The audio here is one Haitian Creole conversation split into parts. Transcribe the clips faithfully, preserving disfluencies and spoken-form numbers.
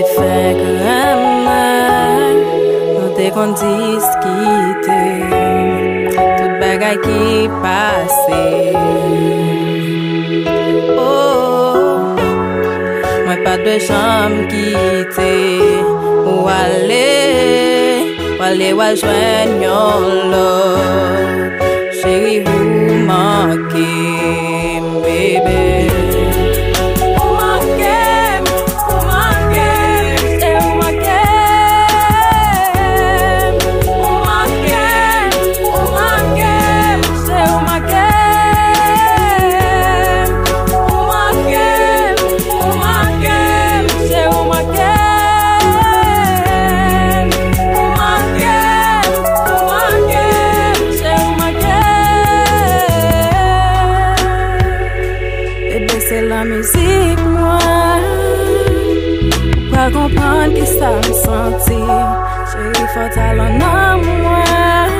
Fèk renmen, nou te konn diskite tout bagay ki pase. Oh, mwen pa t dwe janm kite ou ale, w ale w al jwenn yon lòt. Cheri, ou manke m, bebe. Ou manke m, ou manke m, se ou manke m. Ou manke m, ou manke m, se ou manke m. Ou manke m, ou manke m, se ou manke m. Ou manke m, ou manke m, se ou manke m. Bebe, se lanmizik mwen. Ou pral konprann kisa m santi. Cheri, fò w t al nan nanm mwen.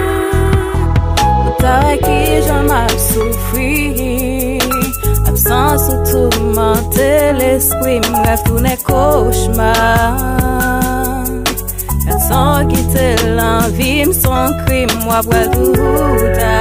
Ou ta wè kijan m ap soufri. Absans ou toumante lespri m, rèv tounen kochma. Gason kite l nan vi m, se yon krim, w ap wè l tou ta.